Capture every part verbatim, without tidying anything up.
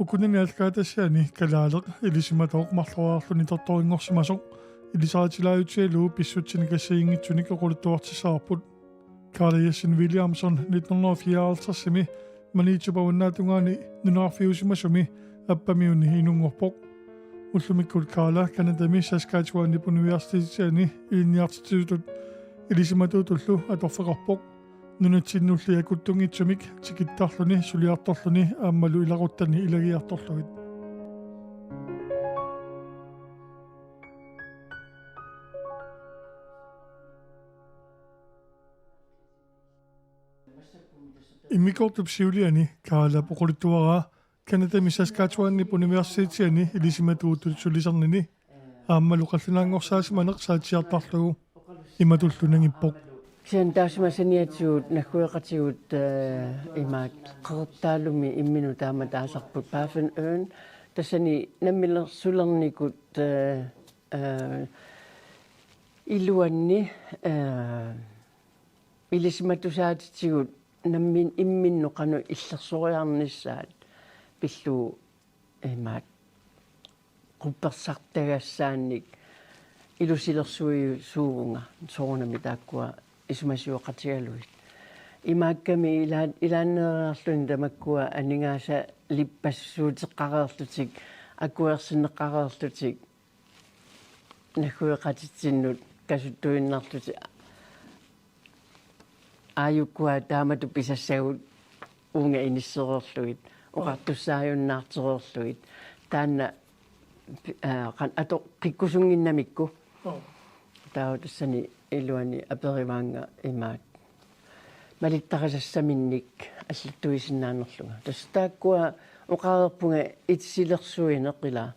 Ukunani aallakaatitassiani kalaaleq ilisimatooq marloriarluni tortorinngorsimasoq ilisaritilaajutsigalugu pissutsinik assigiinngitsunik oqaluttuartissavarput. Karla Jessen Williamson nitten hundrede og fireoghalvtredsimi Maniitsup avannaatungaani nunarfiusimasumi Appamiuni inunngorpoq. Ullumikkut Karla Canadami Saskatchewanip universitetiani ilinniartitsisutut ilisimatuutullu atorfeqarpoq. Nunatsinnulli akuttunngitsumik tikittarluni, suliartorluni aammalu ilaquttani ilagiartorlugit. Immikkoortup siuliani Karlap oqaluttuaraa Canadami Saskatchewanip universitetiani ilisimatuutut sulisarnini aammalu qallunaanngorsaasimaneq saatsiartarlugu imatullu nangippoq. Kisianni taassuma saniatigut naggueqatigut, eh, imaak qeqertaalumi imminut taama taasarput Baffin Øen. Tassani namminersulernikut, eh, eh, iluanni, eh, ilisimatusaatitigut nammin-, imminnut qanoq illersoriarnissaat pillugu imaak quppersartagassaannik ilusilersuisuuvunga soorunami taakkua isumasioqatigalugit. Imaakkami ilaa-, ilaanneeriarluni tamakkua aningaasalippassuuteqqareerlutik, akuersinneqqareerlutik, naggueqatitsinnut kasuttuinnarlutik aajukkua taamatut pisassagut uunga inissereerlugit, oqartussaajunnaartereerlugit. Taanna, aa, qan-, atoqqikkusunnginnamikku. Joo. Taava tassani iluani aperivaannga imaak malittarisassaminnik allattuisinnaanerlunga. Tassa taakkua oqareerpunga itisilersuineq ila.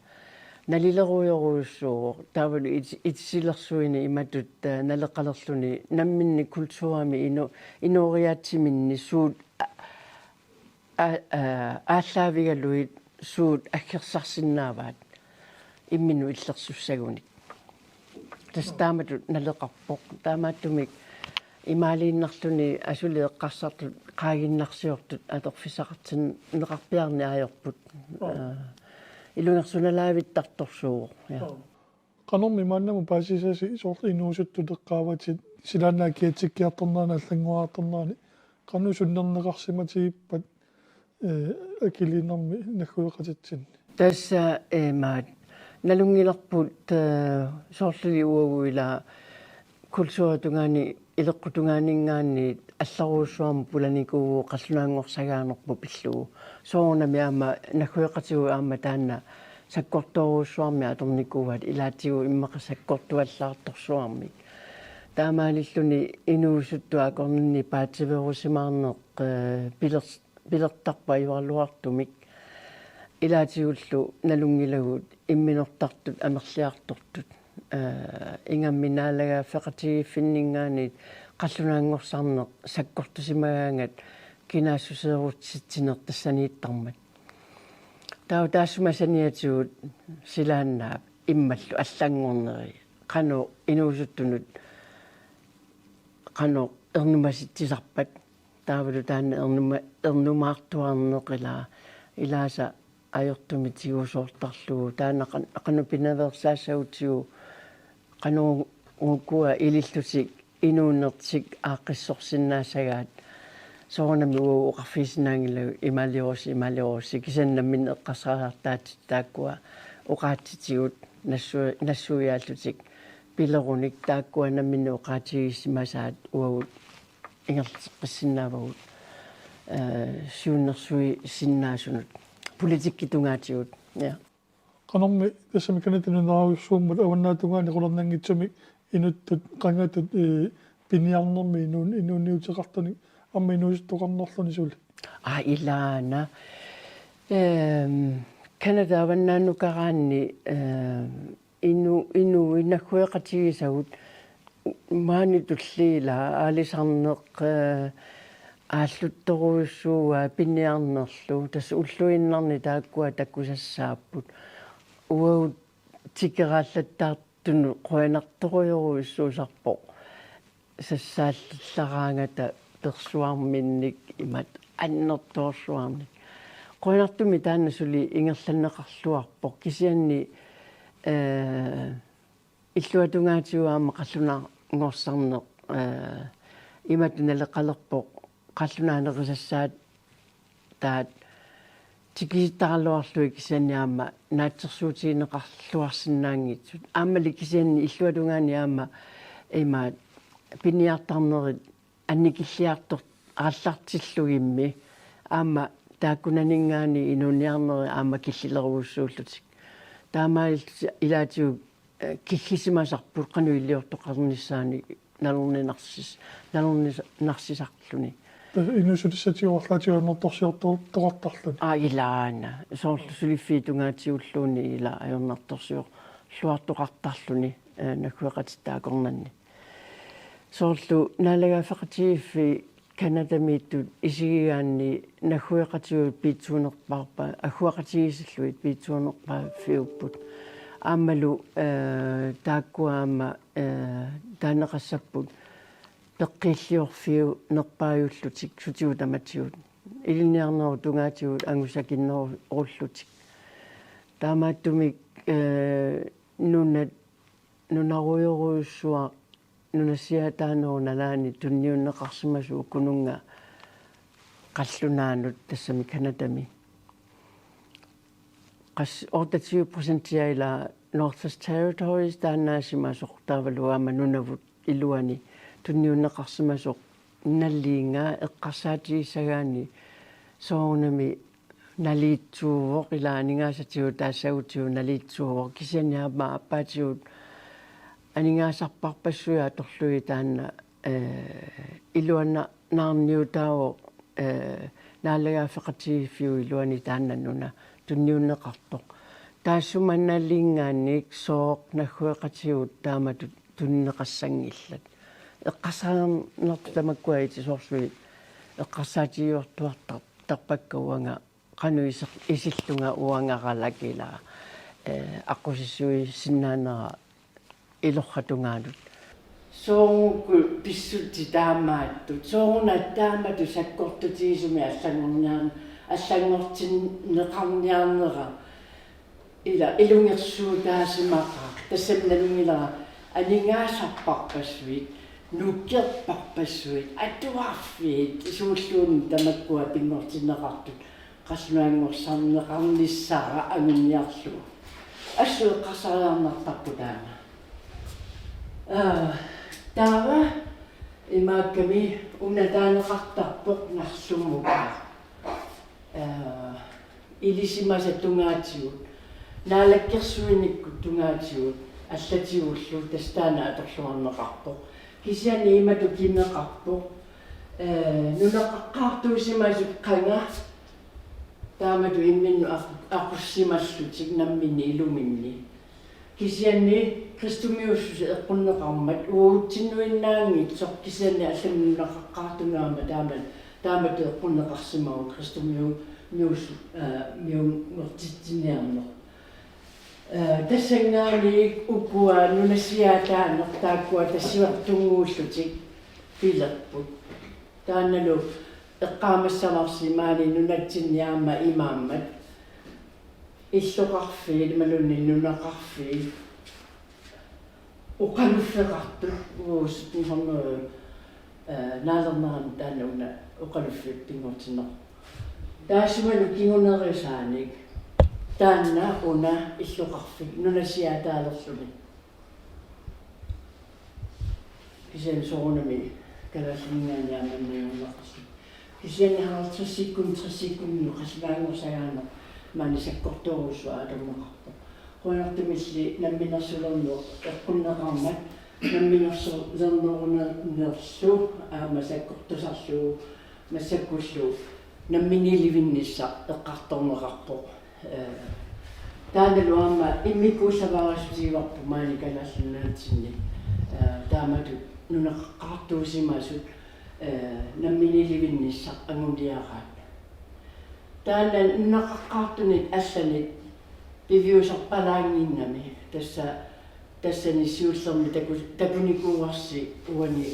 Nalilerujorujussuuvoq. Taavalu iti-, itisilersuineq imatut, eh, naleqqalerluni namminneq kulturimi ino-, inooriaatsiminni suut a-, a-, a-, aallaavigalugit suut aggersarsinnaavaat imminut illersussagunik. Tassa taamatut naleqarpoq. Taamaattumik imaaliinnarluni asuli eqqarsartut qaaginnarsiortut atorfissaqartinneqarpiarneq ajorput. Joo. Aa, ilungersunalaavittartorsuuvoq. Ja. Joo. Qanormi maannamut paasisasi soorlu inuusuttut eqqaavatit silaannaap kiatsikkiartornerani allanngoriartornerani qanoq sunnerneqarsimatigippat, eh, akiliinermi naggueqatitsinni? Tassa, eh, imaat nalunngilarput, eh, soorluli uagut ila kulturitungaani ileqqutungaaninngaanniit allarujussuarmik pulanikuuvugut qallunaanngorsagaanerput pillugu. Soorunami aamma naggueqatigut aamma taanna sakkortoorujussuarmik atornikuuaat ilaatigut immaqa sakkortuallaartorsuarmik. Taamaalilluni inuusuttut akornanni paatsiveerusimaarneq, eh, pilers-, pilertarpoq ajugaluartumik. Ilaatigullu nalunngilagut imminortartut amerliartortut. Eh, ingammik naalagaaffeqatigiiffinninngaanniit qallunaanngorsarneq sakkortusimagaangat kinaassuseerutitsineq tassaniittarmat. Taava taassuma saniatigut silaannaap immallu allanngorneri qanoq inuusuttunut qanoq ernumasitsisarpat. Taavalu taanna ernuma-, ernumaartuarneq ila ilaasa ajortumik tigusoortarlugu. Taanna qan-, qanoq pinaveersaassagutigu qanoq ukua ilillutik inuunertik aaqqissorsinnaassagaat. Soorunami uagut oqarfigisinnaanngilagut imaaliorussi, imaaliorussi, kisianni namminneq eqqarsariartaatit taakkua oqaatsitigut nassu-, nassuiaallutik pilerunik taakkua namminneq oqaatigisimasaat uagut ingerlateqqissinnaavagut, eh, siunnersuisinnaasunut politikkitungaatigut. Ja. Qanormi tassami Canadami nunarujussuummat avannaatungaani qularnanngitsumik inuttut qangatut, eh, piniarnermi inuun-, inuuniuteqartunik aamma inuusuttoqarnerluni suli? Aa, ilaana. Ehm, Canada avannaanukaraanni, ehm, inu-, inuit naggueqatigisagut maani tulliit ila aalisarneq, eh, aalluttorujussuuaa piniarnerlu, tassa ulluinnarni taakkua takusassaapput. Uagut tikeraallattaartunut qujanartorujorujussuusarpoq. Sassaallullaraangata persuarminnik imatut annertoorsuarnik. Qujanartumik taanna suli ingerlanneqarluarpoq kisianni, eh, illuatungaatigut aamma qallunaanngorsarneq, eh, imatut naleqalerpoq qallunaanerisassaat taat tikisittaraluarlugit kisianni aamma naatsorsuutigineqarluarsinnaanngitsut. Aammali kisianni illuatungaani aamma imaat piniartarnerit annikilliartor-, aallartillugimmi aamma taakkunaninngaanniit inuuniarneri aamma killilerujussuullutik. Taamaalillutik ilaatigut, eh, kiggisimasarput qanoq iliortoqarnissaanik nalorninarsis-, nalornis-, narsisarluni. Tassa inuussutissatigut arlaatigut ajornartorsiortoqartarluni. Aa, ilaana. Soorlu suliffiit tungaatigulluunniit ila ajornartorsiorluartoqartarluni, eh, naggueqatitta akornanni. Soorlu naalagaaffeqatigiiffiit Canadamiittut isigigaanni naggueqatigut piitsuunerpaarpa-, agguaqatigiissillugit piitsuunerpaaffiupput. Aammalu, eh, taakkua aamma, eh, taaneqassapput peqqiilliorfiunerpaajullutik sutigut tamatigut. Ilinniarnerup tungaatigut angusakinnerullutik. Taamaattumik, eh, nunat, nunarujorujussuaq nunasiaataanerup nalaani tunniunneqarsimasoq ukununnga qallunaanut tassami Canadami. Qas-, otteogtyve procentia ila Northwest Territories taannaasimasoq taavalu aamma nunavut iluani tunniunneqarsimasoq naliinga eqqarsaatigissagaanni soorunami naliitsuuvoq, ila aningaasatigut taassagutigut naliitsuuvoq, kisianni aamma aappaatigut aningaasarparpassuit atorlugit taanna, eh, iluanna-, naarniutaavoq, eh, naalagaaffeqatigiiffiup iluani taanna nuna tunniunneqartoq. Taassuma naliinngaanniit sooq naggueqatigut taamatut tunineqassanngillat. Eqqarsarnartut tamakkua itisoorsuit eqqarsaatigiuartuartar-, tarpakka uanga qanoq iser-, isillunga uangaralak ila, eh, aqqusissuisinnaanera ilorratungaanut. Soorunami pissutsit taamaattut. Soorunami taamatut sakkortutigisumik allanngorniarn-, allanngortinneqarniarnera. Ila ilungersuutaasimaqaaq. Tassami nalunngilara aningaasarparpassuit, nukerparpassuit, atuarfiit, suulluunniit tamakkua pinngortinneqartut. Qallunaanngorsarneqarnissara anguniarlugu. Assut eqqarsariarnartarpoq taanna. Aa, taava imaakkami una taaneqartarpoq Narlummukaaq. Aa, ilisimasat tungaatigut, naalakkersuinikkut tungaatigut, allatigullu tassa taanna atorluarneqarpoq. Kisianni imatut kimeqarpoq, ee, nunaqaqqaartuusimasut qanga taamatut imminnut aqu-, aqussimallutik namminneq iluminni. Kisianni kristumiussuseq eqqunneqarmat uagutsinnuinnaanngitsoq kisianni allamik nunaqaqqaartunut aamma taamat-, taamatut eqqunneqarsimavoq kristumiu-, -miussu-, aa, -miunngortitsiniarneq. Aa, tassanngaanniit ukua nunasiaataaneq taakkua tassa tunnguullutik pilerput. Taannalu eqqaamassavarsi maani nunatsinni aamma imaammat illoqarfiit imaluunniit nunaqarfiit oqaluffeqartut uus nisorneru, eh, naalernerani taanna una oqaluffiup pinngortinneqartoq. Taassumalu kingunerisaanik taanna una illoqarfik nunasiaataalerluni. Kisianni soorunami Kalaallit Nunaanni aamma najorneqarluni. Kisianni halvtredsikkunni tressikkunni qallunaanngorsagaaneq maani sakkortoorujussuaq atorneqarpoq. Qujanartumilli namminersulerneq eqqunneqarmat namminersulernerunerlu aamma sakkortusarlugu massakkullu namminiilivinnissaq eqqartorneqarpoq. Ee, taannalu aamma immikkuullavaarissutigivarput maani Kalaallit Nunaatsinni, ee, taamatut nunaqaqqaartuusimasut, ee, namminiilivinnissaq anguniaraat. Taanna nunaqaqqaartunit allanit piviusarpalaannginnami tassa tassani siullermi taku-, takunikuuarsi uani,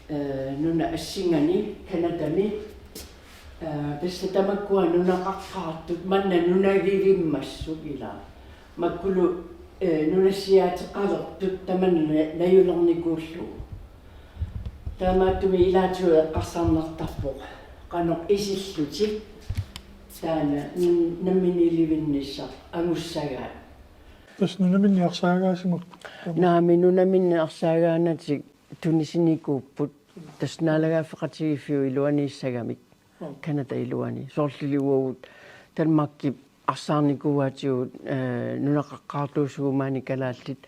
ee, nunap assingaani Canadami Aa, tassa tamakkua nunaqaqqaartut manna nunagivimmassuk ilaa. Makkulu, ee, nunassiaateqalertut tamanna najulernikuullugu. Taamaattumik ilaatigut eqqarsarnartarpoq qanoq isillutik taanna n-, namminiilivinnissaq angussagaat. Tassa nunaminni arsaagaasimapput. Naamik, nunaminni arsaagaanatik tunisinikuupput. Tassa naalagaaffeqatigiiffiup iluaniissagamik. Canada iluani. Soorluli uagut Danmarkip arsaarnikuuaatigut, ee, nunaqaqqaartuusugut maani kalaallit,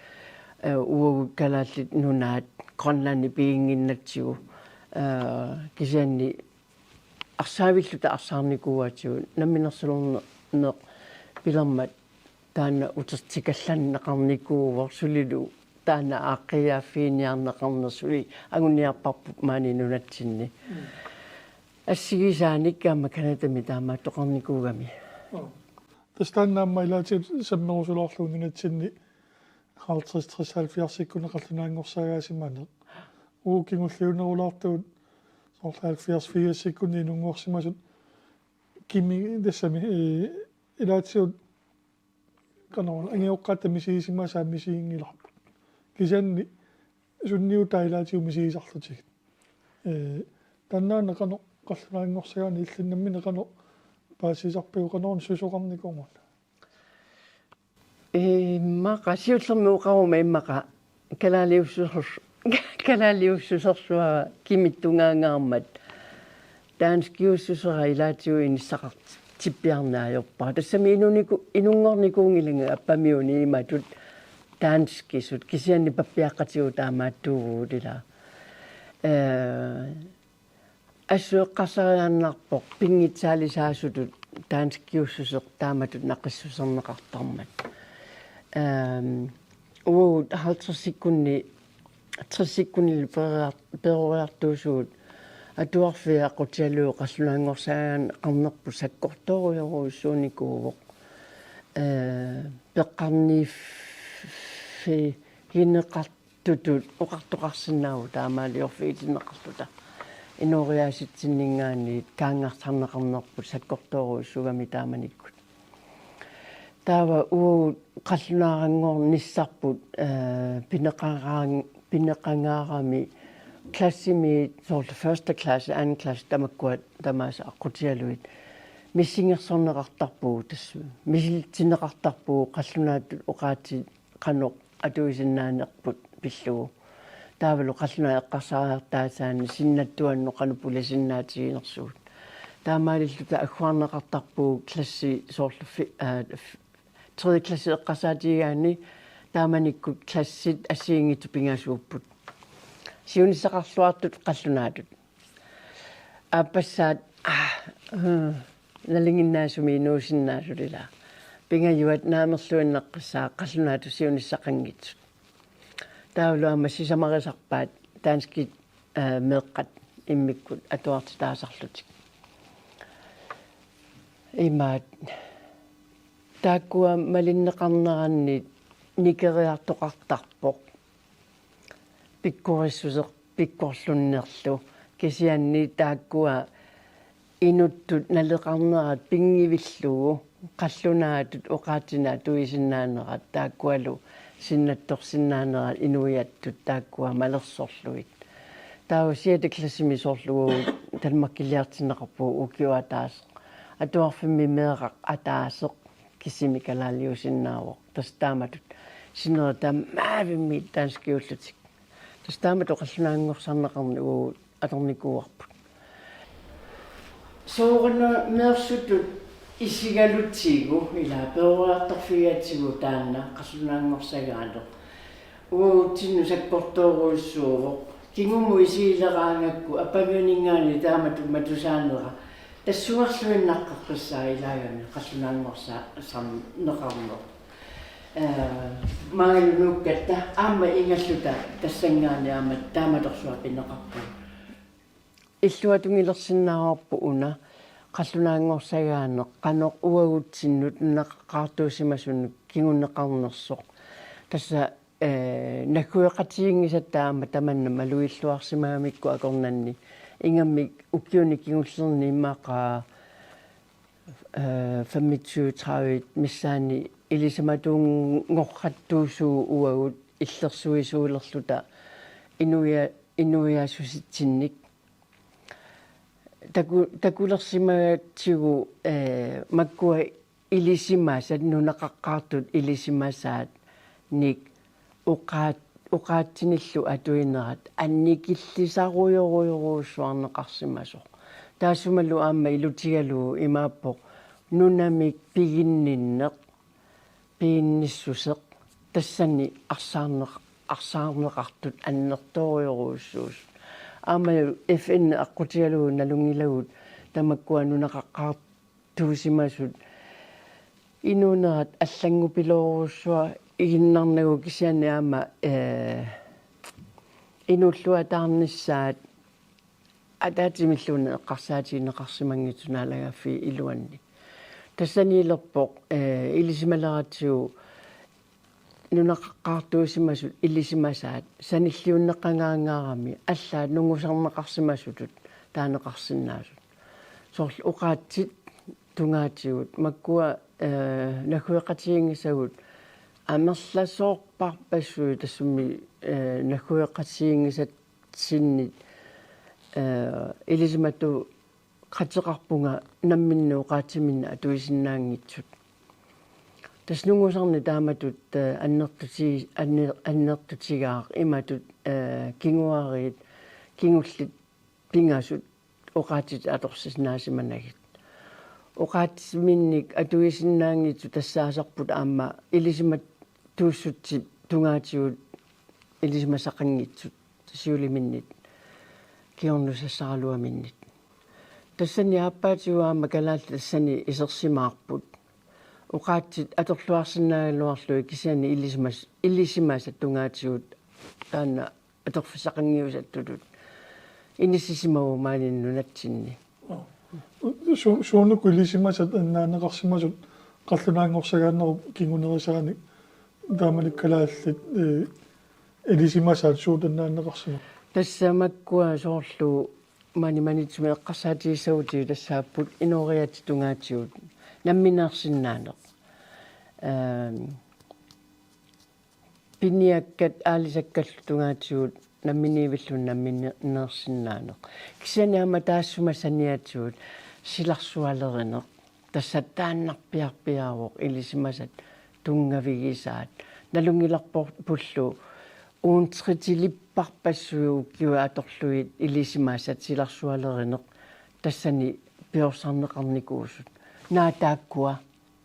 ee, uagut Kalaallit Nunaat Grønlandi piginnginnatsigu, ee, kisianni arsaavilluta arsaarnikuuaatigut namminersorluarneq pilermat taanna utertikallanneqarnikuuvoq sulilu taanna aaqqiiaaffiginiarneqarneq suli anguniarparput maani nunatsinni. Mm. Assigisaanik aamma Canadami taamaattoqarnikuugami. Oo. Tassa taanna aamma ilaatigut sammerusulaarlugu nunatsinni halvtreds, tres, halvfjerdsikkunni qallunaanngorsaagaasimaneq. Uagut kingulliunerulaartugut soorlu halvfjerds, firsikkunni inunngorsimasut kimi tassami, ee, ilaatigut qanoq angajoqqaata misigisimasaat misiginngilarput. Kisianni sunniutaa ilaatigut misigisarlutigit. Ee, taannaana qanoq qallunaanngorsaagaanni illit nammineq qanoq paasisarpiuk, qanoq susoqarnikuugut? Immaqa siullermik oqaruma immaqa kalaaliussers-, kalaaliussusersua kimittunngaangaarmat danskiussusera ilaatigut inissaqartippiarneq ajorpara. Tassami inuniku-, inunngornikuunngilanga Appamiuni imatut danskisut, kisianni pappiaqqatigut taamaattuuvugut ilaa. Ee, assut eqqarsariaannarpoq pinngitsaalisaasutut danskiussuseq taamatut naqissuserneqartarmat. Ehm, uagut halvtredsikkunni, tressikkunnilu peroriar-, peroriartuusugut atuarfik aqqutigalugu qallunaanngorsagaaneqarnerput sakkortoorujorujussuunikuuvoq. Ee, peqqarniiffigineqartutut oqartoqarsinnaavoq taamaaliorfigitinneqarluta. Inooriaasitsinninngaanniit kaangarsarneqarnerput sakkortoorujussuugami taamanikkut. Taava uagut qallunaaranngornissarput, ee, pineqaraan-, pineqangaarami klassimi soorlu første klasse, anden klasse tamakkua tamaasa aqqutigalugit missingersorneqartarpugut tassa. Misilitsineqartarpugut qallunaatut oqaatsit qanoq atuisinnaanerput pillugu. Taavalu qallunaat eqqarsariartaasaanni sinnattuannut qanoq pulisinnaatiginersugut. Taamaalilluta agguarneqartarpugut klassi soorlu fi-, aa, f-, tredje klasse eqqarsaatigigaanni taamanikkut klassit assigiinngitsut pingasuupput. Siunissaqarluartut qallunaatut. Aappassaat, aa, mm, nalinginnaasumik inuusinnaasut ilaa. Pingajuat naamerluinnaqqissaaq qallunaatut siunissaqanngitsut. Taavalu aamma sisamarisarpaat danskit, ee, meeqqat immikkut atuartitaasarlutik. Imaat, taakkua malinneqarneranni nikeriartoqartarpoq pikkorissuseq pikkorlunnerlu, kisianni taakkua inuttut naleqarnerat pinngivillugu qallunaatut oqaatsinik atuisinnaanerat taakkualu sinnattorsinnaanerat inuiattut taakkua malersorlugit. Taava sjette klassimi soorlu Danmarkiliartinneqarpugut ukioq ataaseq. Atuarfimmi meeraq ataaseq kisimi kalaaliusinnaavoq. Tassa taamatut sinerit tamarmik danskiullutik. Tassa taamatut qallunaanngorsarneqarneq uagut atornikuuarput. Soorunami meersutut isigalutsigu ilaa peroriartorfigigatsigu taanna qallunaanngorsagaaneq. Uagutsinnut sakkortoorujussuuvoq. Kingumut isigileraangakku Appamiuninngaanniit taamatut matusaanera. Tassungarluinnaqqissaaq ilaagami qallunaanngorsarneqarneq. Ee, maangalu nuukkatta aamma ingalluta tassanngaanniit aamma taamatorsuaq pineqarpugut. Illuatungiliorsinnaavarput una qallunaanngorsagaaneq qanoq uagutsinnut nunaqaqqaartuusimasunut kinguneqarnersoq. Tassa, ee, naggueqatiginngisatta aamma tamanna malugilluarsimagamikku akornanni Ingammik ukiuni kingullerni immaqa, øh, femogtyve tredive missaani ilisimatuunngorrattuusuu uagut illersuisuulerluta inuia-, inuiaassusitsinnik. Taku-, takulersimagatsigu, øh, makkua ilisimasat, nunaqaqqaartut ilisimasaannik oqaat-, oqaatsinillu atuinerat annikillisarujorujorujussuarneqarsimasoq. Taassumalu aamma ilutigalugu imaappoq nunamik piginninneq, piginnissuseq, tassani arsaarneq-, arsaarneqartut annertoorujorujussuusut. Aamma F N aqqutigalugu nalunngilagut tamakkua nunaqaqqaart- tuusimasut. Inuunerat allanngupilorujussuaq iginnarnagu kisianni aamma, øh, inuulluataarnissaat ataatsimilluunniit eqqarsaatigineqarsimanngitsut naalagaaffiit iluanni. Tassaniilerpoq, øh, ilisimaleratsigu nunaqaqqaartuusimasut ilisimasaat sanilliunneqangaangaarami allaat nungusarneqarsimasutut taaneqarsinnaasut. Soorlu oqaatsit tungaatigut makkua, øh, naggueqatiginngisagut amerlasoorparpassuit tassami, øh, naggueqatiginngisatsinnit, øh, ilisimatu- qateqarpunga namminneq oqaatsiminnik atuisinnaanngitsut. Tassa nungusarneq taamatut, øh, annertuti-, anner-, annertutigaaq imatut, øh, kinguaariit, kingulliit pingasut oqaatsit atorsinnaasimanagit. Oqaatsiminnik atuisinnaanngitsut tassaasarput aamma ilisimatuussutsit tungaatigut ilisimasaqanngitsut siuliminnit kingornusassaraluaminnit. Tassani aappaatigut aamma kalaallit tassani isersimaarput. Oqaatsit atorluarsinnaagaluarlugit kisianni ilisimas-, ilisimasat tungaatigut taanna atorfissaqanngiusattutut inissisimavoq maani nunatsinni. Su-, suunuku ilisimasat annaanneqarsimasut qallunaanngorsagaannerup kingunerisaanik taamanikkut kalaallit, øh, ilisimasaat suut annaanneqarsimapput? Tassa makkua soorlu maani Maniitsumi eqqarsaatigissagutsigit tassaapput inooriaatsit tungaatigut nammineersinnaaneq. Øhm, piniakkat aalisakkallu tungaatigut namminiivilluni nammineersinnaaneq. Kisianni aamma taassuma saniatigut silarsualerineq. Tassa taannarpiarpiaavoq ilisimasat tunngavigisaat. Nalunngilarpullu uuntritilipparpassuit ukiut atorlugit ilisimasat silarsualerineq. Tassani piorsarneqarnikuusut. Naa taakkua.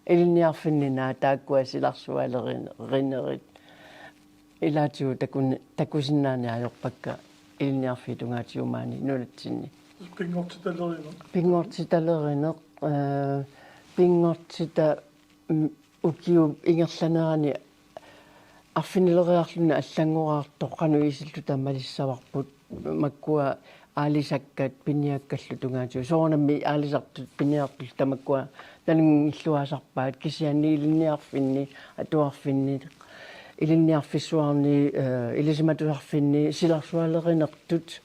Ilinniarfinni naa taakkua silarsualerinerit. Ilaatigut takun-, takusinnaaneq ajorpakka ilinniarfiit tungaatigut maani nunatsinni. Pinngortitalerineq. Pinngortitalerineq, øh, pinngortitaq, mm, ukiup ingerlanerani arfinileriarluni allanngoraartoq qanoq isilluta malissavarput, makkua aalisakkat piniakkallu tungaatigut. Soorunami aalisartut piniartullu tamakkua nalunngilluasarpaat kisianni ilinniarfinni, atuarfinni, ilinniarfissuarni, øh, ilisimatusarfinni silarsualerinertut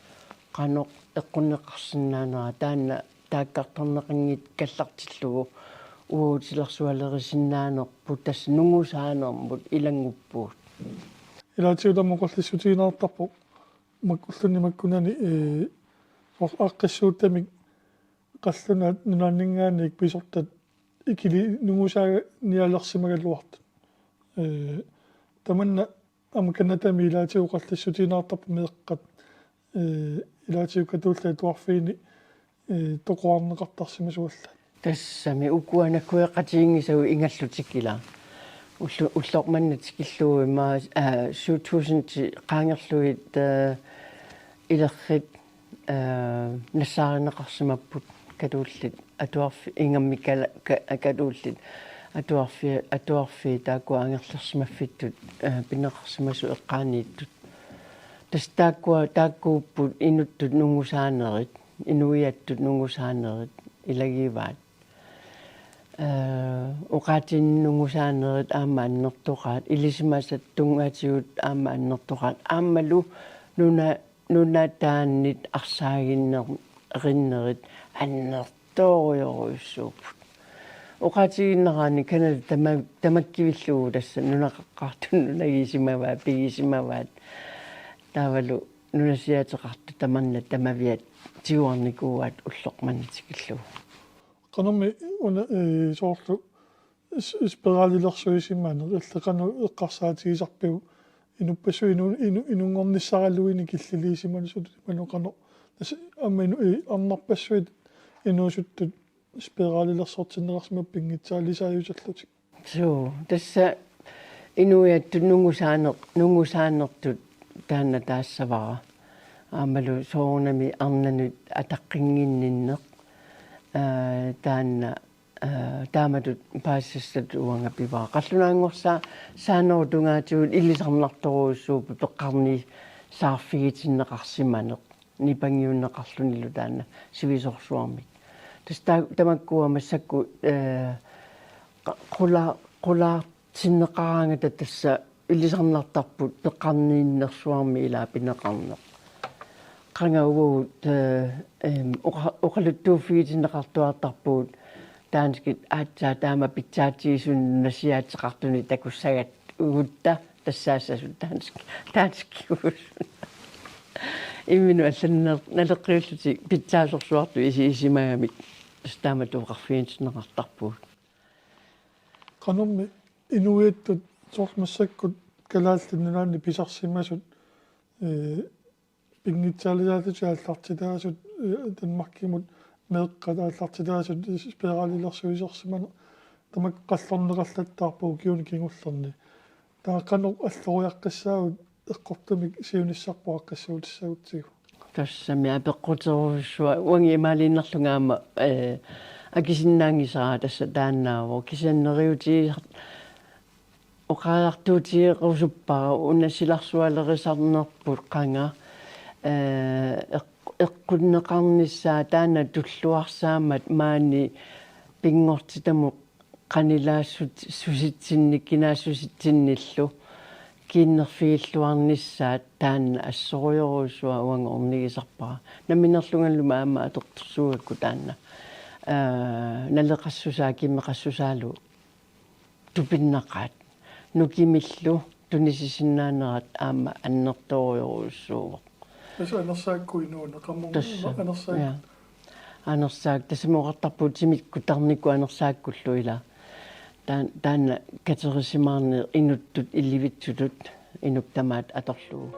qanoq eqqunneqarsinnaanera taanna taakkartorneqanngikkallartillugu uagut silarsualerisinnaanerput tassa nungusaanermut ilannguppugut. Ilaatigut tamakkua oqallissutigineqartarpoq makkulluni makkunani, øh, soorlu aaqqissuuttumik qallunaat nunaanninngaanniit pisortat ikili nungusaaneq nialersimagaluartut. Øh, tamanna aamma Canadami ilaatigut oqallissutigineqartarput meeqqat, øh, ilaatigut katuullit atuarfiini, øh, toqorarneqartarsimasuallaat. Tassami ukua naggueqatiginngisagut ingallutik ila. Ullu-, ulloq manna tikillugu immaqa, øh, syv tusind qaangerlugit, øh, ilerrit, øh, nassaarineqarsimapput katuullit atuarfi-, ingammik kala-, ka-, katuullit atuarfi-, atuarfiit taakku angerlarsimaffittut, øh, pineqarsimasut eqqaaniittut. Tassa taakkua taakkuupput inuttut nungusaanerit, inuiattut nungusaanerit ilagivaat. Øh, oqaatsinik nungusaanerit aamma annertoqaat, ilisimasat tungaatigut aamma annertoqaat, aammalu nuna- Nunataannit arsaaginner-, erinnerit annertoorujorujussuupput. Oqaatigiinnaraanni Canada tama-, tamakkivillugu tassa nunaqaqqaartut nunagisimavaat, pigisimavaat. Taavalu nunasiaateqartut tamanna tamaviat tiguarnikuuaat ulloq manna tikillugu. Qanormi una, ee, soorlu s-, spiralilersuisimaneq, illit qanoq eqqarsaatigisarpiuk, inuppassuit inu-, inu-, inunngornissaraluineq killiliisimasutut imaluunniit qanoq, tassa aamma inu-, ee, arnarpassuit inuusuttut spiralilersortinneqarsimapput pinngitsaalisaajusallutik. Suu, tassa inuiattut nungusaaneq-, nungusaanertut taanna taassavara. Aammalu soorunami arnanut ataqqinnginninneq, aa, taanna, aa, taamatut paasisassatut uanga pivara. Qallunaanngorsaa-, saanerup tungaatigut ilisarnartorujussuupput peqqarniitinneqarsimaneq. Nipangiunneqarlunilu taanna sivisoorsuarmik. Tassa ta-, tamakkua massakkut, ee, qa-, qula-, qulaartinneqaraangata tassa ilisarnartarput peqqarniinnersuarmi ilaa pineqarneq. Qanga uagut, ee, em, oqa-, oqaluttuuffigitinneqartuartarpugut danskit aatsaat taama pitsaatigisunik nunasiaateqartunik takussagatta uagutta tassaassasut dansk-, danskigusut. Imminut allanut naleqqiullutik pitsaasorsuartut isi-, isimagamik tassa taamatut oqarfigitinneqartarpugut. Qanormi inuiattut soorlu massakkut Kalaallit Nunaanni pisarsimasut, ee, pinngitsaalisaallutik aallartitaasut, ee, Danmarkimut meeqqat aallartitaasut spiralilersuisarsimaneq tamakku qallorneqallattaarpoq ukiuni kingullerni. Taava qanoq alloriaqqissaagut eqqortumik siunissarpoqaqqissuutissagutsigu? Tassami apeqquterujussuaq uanga imaaliinnarlunga aamma, ee, akisinnaanngisara tassa taannaavoq kisianni neriuutigisar-, oqariartuutigerusuppara una silarsualerisarnerput qanga, ee, eq-, eqqunneqarnissaa taanna tulluarsaammat maani pinngortitamut qanilaassut-, -susitsinni-, kinaassusitsinnillu kiinnerfigilluarnissaat taanna assorujorujussuaq uanga ornigisarpara. Nammineerlungalu aamma atortorsuugakku taanna. Aa, naleqassusaa, kimmeqassusaalu tupinnaqaat. Nukimillu tunisisinnaanerat aamma annertoorujorujussuuvoq. Tassa anersaakku inuuneq, qamuuna. Tassa. Anersaak-, ja. Anersaak, tassami oqartarpugut timikkut tarnikkut anersaakkullu ilaa. Taan-, taanna katerisimaarneq inuttut ilivitsutut inuk tamaat atorlugu.